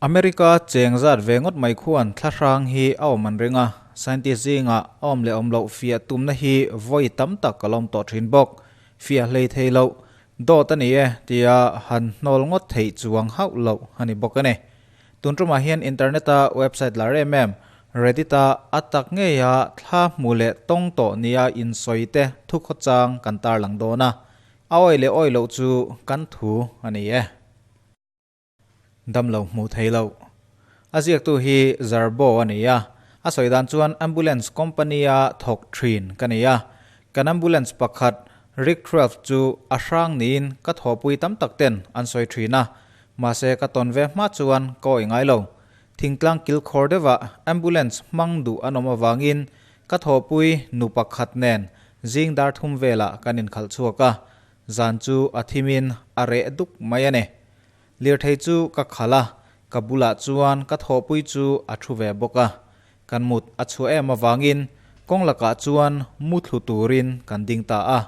America cheng zat ve ngawt mai khuan thlahrang hi a awm an ring a, scientist zingah a awm leh awm loh fiah tumna hi vawi tam tak a lawm tawh thin bawk. Fiah hlei thei loh, dawt a ni e tia han hnawl ngawt theih chuang hauh loh a ni bawk a ni. Tun tumah hian internet-a website lar em em Reddit-a a tak ngeia thla hmu leh tawng tawh nia insawi te thukhawchang kan tarlang dawn a, a awi leh awi loh chu kan thu a ni e. Damlo hmuh thei loh. A ziaktu hi Zarbo a ni a, a sawi dan chuan ambulance company-a thawk thin ka ni a, kan ambulance pakhat Rig 12 chu a hrang niin ka thawhpui tam tak ten an sawi thin a, mahse ka tawn ve hma chuan ka awih ngai lo. Thingtlang kilkhawr deuhah ambulance hmang duh an awm avangin ka thawhpui nu pakhat nen zing dar thum velah kan inkhalh chhuak a, zan chu a thimin a reh duk mai a ni. Lirthei chu ka khalh a, ka bulah chuan ka thawhpui chu a thu ve bawk a. Kan mut a chhuah em avangin kawng lakah chuan mu thlu turin kan ding ta a.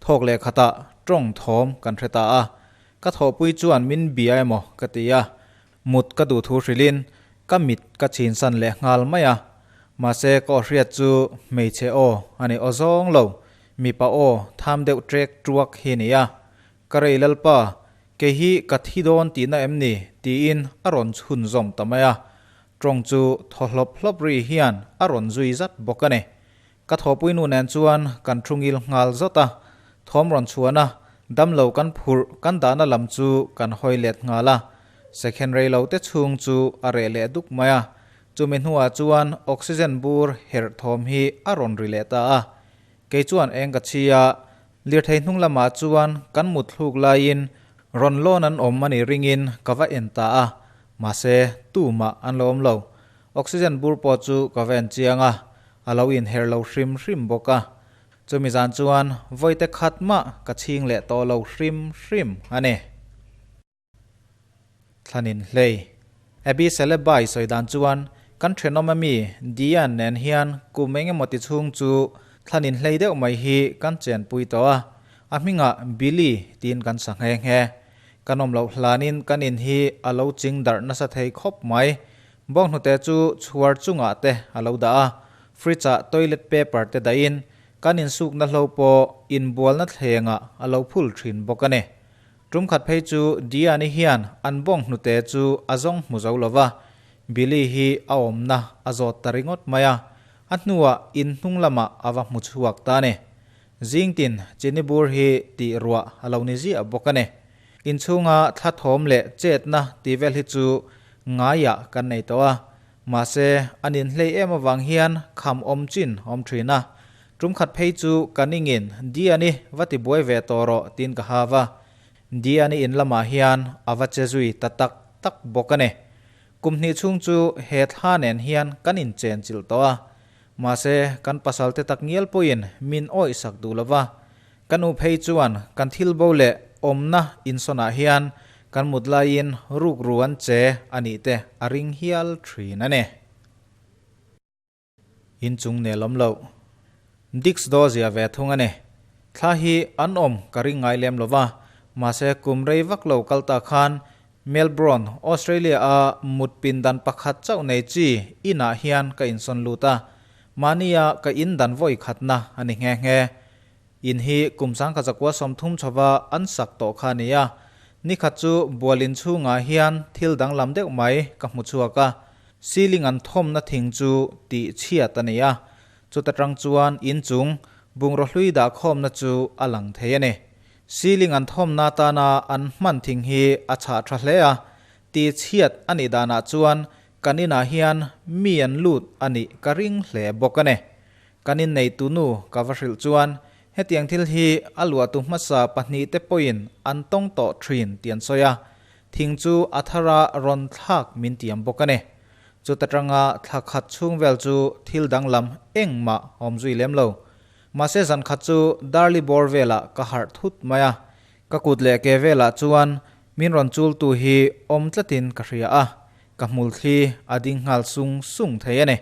Thawk leh khatah tawng thawm kan hre ta a. Ka thawhpui chuan min bia emaw ka ti a, mut ka duh thu hrilhin ka mit ka chhinsan leh nghal mai a. Mahse ka aw hriat chu hmeichhe aw a ni aw zawng lo, mipa aw tham deuh trek truak hi a ni a. Ka rei Lalpa, kei hi ka thi dawn tihna em ni? tiin a rawn chhunzawm ta mai a. Tawng chu thaw hlawp hlawp ri hian a rawn zui zat bawk a ni. Ka thawhpui nu nen chuan kan thu ngil nghal zawt a, thawm rawn chhuan a, damlo kan phurh kan dahna lam chu kan hawi let nghal a. Second rei lo te chhung chu a reh leh duk mai a, chumi hnuah chuan oxygen bur herh thawm hi a rawn ri leh ta a. Kei chuan eng ka chhi a, Lirthei hnung lamah chuan kan mut thluk laiin rawn lawn an awm a nih ringin ka va en ta a, mahse tumah an lo awm lo. Oxygen bur pawh chu ka va en chiang a, a lo inherh lo hrim hrim bawk a. Chumi zan chuan vawite khat mah ka chhing leh tawh lo hrim hrim a ni. Thlanin hlei. Abby Celebai sawi dan chuan, Kan thenawm ami Diane nen hian kum eng emaw ti chhung chu thlanin hlei deuh mai hi kan chenpui tawh a, a hmingah Billy tiin kan sa nghe nghe. Kan awm loh hlanin kan in hi a lo ching darh nasa thei khawp mai. Bawnghnute chu chhuar chungah te a lo dah a, fridge-ah toilet paper te dahin kan insukna hlo pawh inbualna thlengah a lo phul thin bawk a ni. Tum khat phei chu Diane-i hian an bawng hnute chu a zawng hmu zo lo va, Billy hi a awmna a zawt ta ringawt mai a, a hnuah in hnung lamah a va hmu chhuak ta a ni. Zingtin chini bur hi tih ruah a lo ni ziah bawk a ni. Inchhunga thla thawm leh chetna tih vel hi chu ngaiah kan nei tawh a, Mahse, an inhlei em avang hian kham awm chin awm thin a. Tum khat phei chu ka ningin Diani va ti buai ve tawh rawh tiin ka hav a. Diani in lamah hian a va che zui ta tak tak bawk a ni. Kum hnih chhung chu he thla nen hian kan inchen chilh tawh a. Mahse, kan pasal te tak ngial pawhin min awih sak duh lo va. Ka nu phei chuan kan thil bo leh awmna insawnah hian kan mut laiin rukru an che a nih te a ring hial thin a ni. Inchung nel awm loh. Dix daw zia ve thung a ni. Thla hi an awm ka ring ngai lem lo va, mahse kum rei vak lo kal ta khan Melbourne, Australia-a mut pindan pakhat chauh nei chi inah hian ka insawn lut a, mahnia ka indan vawi khatna a ni nghe nghe. In hi kum sangkhat zakua 30 chhova an sak tawh kha a ni a, nikhat chu bual in chhungah hian thil danglam deuh mai ka hmu chhuak a, ceiling an thawmna thing chu tih chhiat a ni a, chuta tang chuan in chung bungraw hlui dah khawmna chu a lang thei a ni. Ceiling an thawmna atana an hman thing hi a chhah tha hle a, tih chhiat a nih danah chuan kan inah hian mi an lut a nih ka ring hle bawk a ni. Kan inneitu nu ka va hrilh chuan hetiang thil hi a luahtu hmasa pahnihte pawhin an tawng tawh thin tih an sawi a, thing chu a thara rawn thlak min tiam bawk a ni. Chuta tanga thla khat chhung vel chu thil danglam engmah awm zui lem lo. Mahse zan khat chu Darli bawr velah ka harh thut mai a, ka kut leh ke velah chuan min rawn chultu hi awm tlatin ka hria a, ka hmulthli a ding nghal sung sung thei a ni.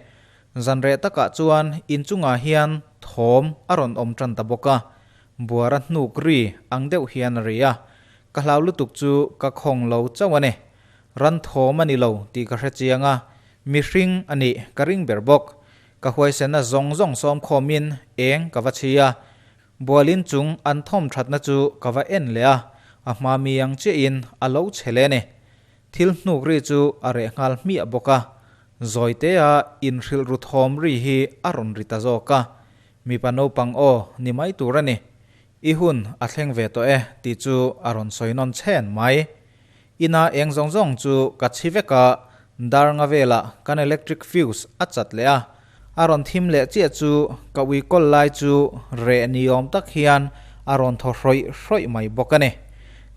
Zan reh takah chuan inchungah hian thawm a rawn awm tan ta bawk a, buara hnuk ri ang deuh hian a ri a, ka hlau lutuk chu ka khawng lo chauh a ni. Ran thawm a ni lo tih ka hre chiang a, mihring a nih ka ring ber bawk. Ka huaisenna zawng zawng sawm khawmin eng ka va chhi a, bualin chung an thawm thatna chu ka va en leh a, a hma mi ang chiahin a lo che leh a ni. Thil hnuk ri chu a reh nghal hmiah bawk a, zawitea inhrilh ru thawm ri hi a rawn ri ta zawk a, mipa naupang aw ni mai tur a ni. I hun a thleng ve tawh e tih chu a rawn sawi nawn chhen mai. Ina eng zawng zawng chu ka chhi vek a, dar nga velah kan electric fuse a chat leh a, a rawn thim leh chiah chu ka ui kawl lai chu reh ni awm tak hian a rawn thaw hrawih hrawih mai bawk a ni.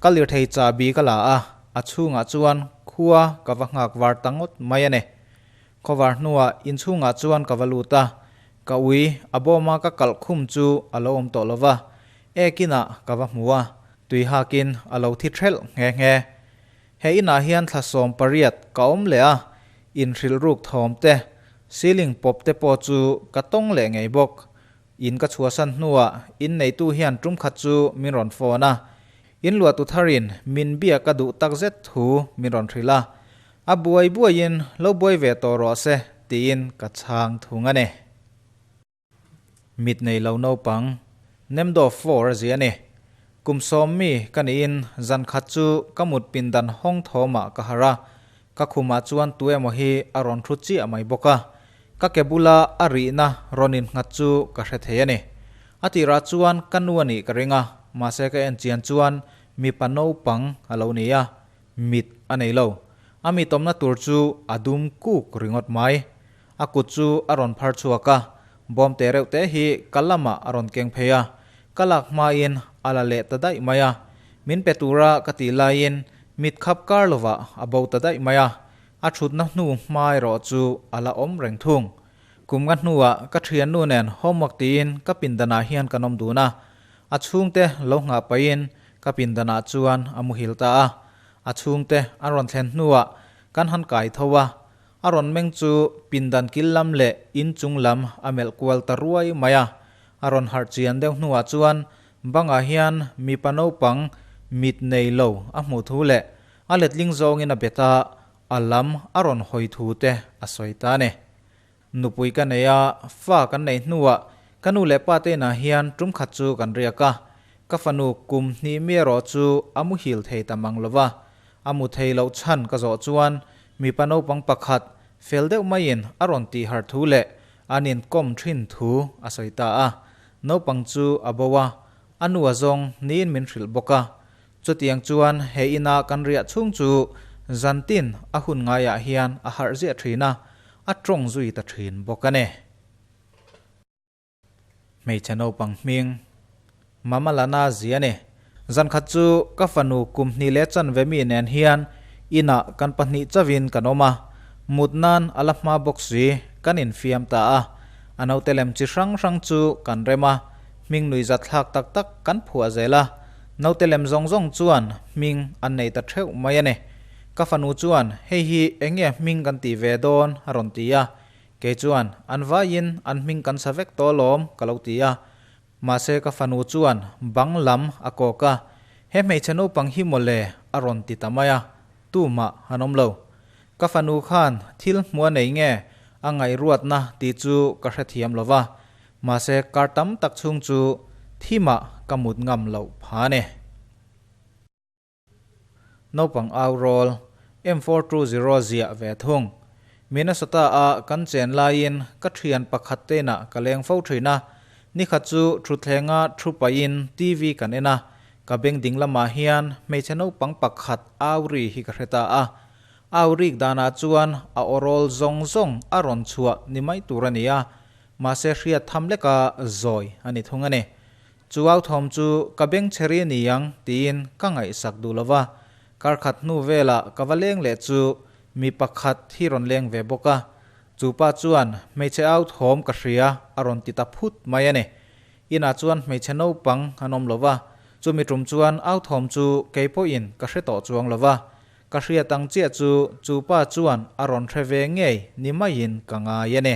Ka lirthei chahbi ka la a, a chhungah chuan khua ka va nghak var ta ngawt mai a ni. Khawvar hnuah inchhungah chuan ka va lut a, ka ui a bawma ka kalh khum chu a lo awm tawh lo va, ekinah ka va hmu a, tui hakin a lo thi thelh nghe nghe. He inah hian thla 18 ka awm leh a, inhrilhruk thawm te, ceiling pawp te pawh chu ka tawng leh ngei bawk. In ka chhuahsan hnuah inneitu hian tum khat chu min rawn phone a, in luahtu tharin min biak a duh takzet thu min rawn hrilh a, A buai buaiin lo buai ve tawh rawh se tiin ka chhang thung a ni. Mit nei lo naupang, Nemdo 4 a zia a ni. Kum sawm mi ka niin zan khat chu ka mut pindan hawng thawmah ka harh a, ka khumah chuan tu emaw hi a rawn thu chiah mai bawk a, ka ke bula a rihna rawn innghat chu ka hre thei a ni. A tirah chuan ka nu a nih ka ring a, mahse ka en chian chuan mipa naupang a lo ni a, Mit a nei lo. A mit awmna tur chu a dum kuk ringawt mai. A kut chu a rawn phar chhuak a, bawm te reuh te hi ka lamah a rawn keng phei a, ka lak hmain a la leh ta daih mai a. Min pe tura ka tih laiin mit khap kar lovah a bo ta daih mai a, a thutna hnu hma erawh chu a la awm reng thung. Kum nga hnuah ka thiannu nen homework tiin ka pindanah hian kan awm dun a, a chhungte lo nghah pahin Ka pindanah chuan a muhil ta a, a chhungte an rawn thlen hnuah kan han kai tho a, a rawn meng chu pindan kil lam leh inchung lam a melh kual ta ruai mai a, a rawn harh chian deuh hnuah chuan bangah hian mipa naupang mit nei lo a hmuh thu leh a letling zawngin a bet a, a lam a rawn hawi thu te a sawi ta a ni. Nupui ka nei a, fa kan neih hnuah ka nu leh pa te inah hian tum khat chu kan riak a, ka fanu kum hnih mi erawh chu a muhil thei ta mang lo va, a mu thei loh chhan ka zawh chuan mipa naupang pakhat fel deuh maiin a rawn tih harh thu leh an inkawm thin thu a sawi ta a, naupang chu a bo a, a nu a zawng niin min hrilh bawk a, chutiang chuan he ina kan riah chhung chu zantin a hun ngaiah hian a harh ziah thin a, A tawng zui ta thin bawk a ni. Hmeichhe naupang hming Mamalana zia a ni. Zankhat chu ka fanu kum hnih leh chanve mi nen hian inah kan pahnih chauhin kan awm a, mut nan a la hma bawk si, kan infiam ta a. A naute lem chi hrang hrang chu kan rem a, hming nui zat thlak tak tak kan phuah zel a. Naute lem zawng zawng chuan hming an nei ta theuh mai a ni. Ka fanu chuan, Hei hi eng nge hming kan tih ve dawn? a rawn ti a. Kei chuan, An vaiin an hming kan sa vek tawh alawm, ka lo ti a. Mahse ka fanu chuan bang lam a kawk a, He hmeichhe naupang hi maw le? a rawn ti ta mai a. Tumah an awm lo. Ka fanu khan thil hmuh a nei nge a ngaihruatna tih chu ka hrethiam lo va. Mahse kar tam tak chhung chu thimah ka mut ngam loh pha a ni. Naupang au rawl, M420 ziah ve thung. Minnesota-a kan chen laiin ka thian pakhat teinah ka leng fo thin a, nikhat chu thuthlenga thu pahin TV kan en a, ka beng ding lamah hian hmeichhe naupang pakhat au ri hi ka hre ta a. Au rik danah chuan a aw rawl zawng zawng a rawn chhuah ni mai tur a ni a, mahse hriat tham leka zawi a ni thung a ni. Chu au thawm chu ka beng chhe ri ni ang tiin ka ngaihsak duh lo va, kar khat hnu velah ka va leng leh chu mi pakhat hi rawn leng ve bawk a, chu pa chuan hmeichhe au thawm ka hria a rawn ti ta phut mai a ni. Inah chuan hmeichhe naupang an awm lo va, chumi tum chuan au thawm chu kei pawhin ka hre tawh chuang lo va, ka hriat ang chiah chu chu pa chuan a rawn hre ve ngei ni maiin ka ngai a ni.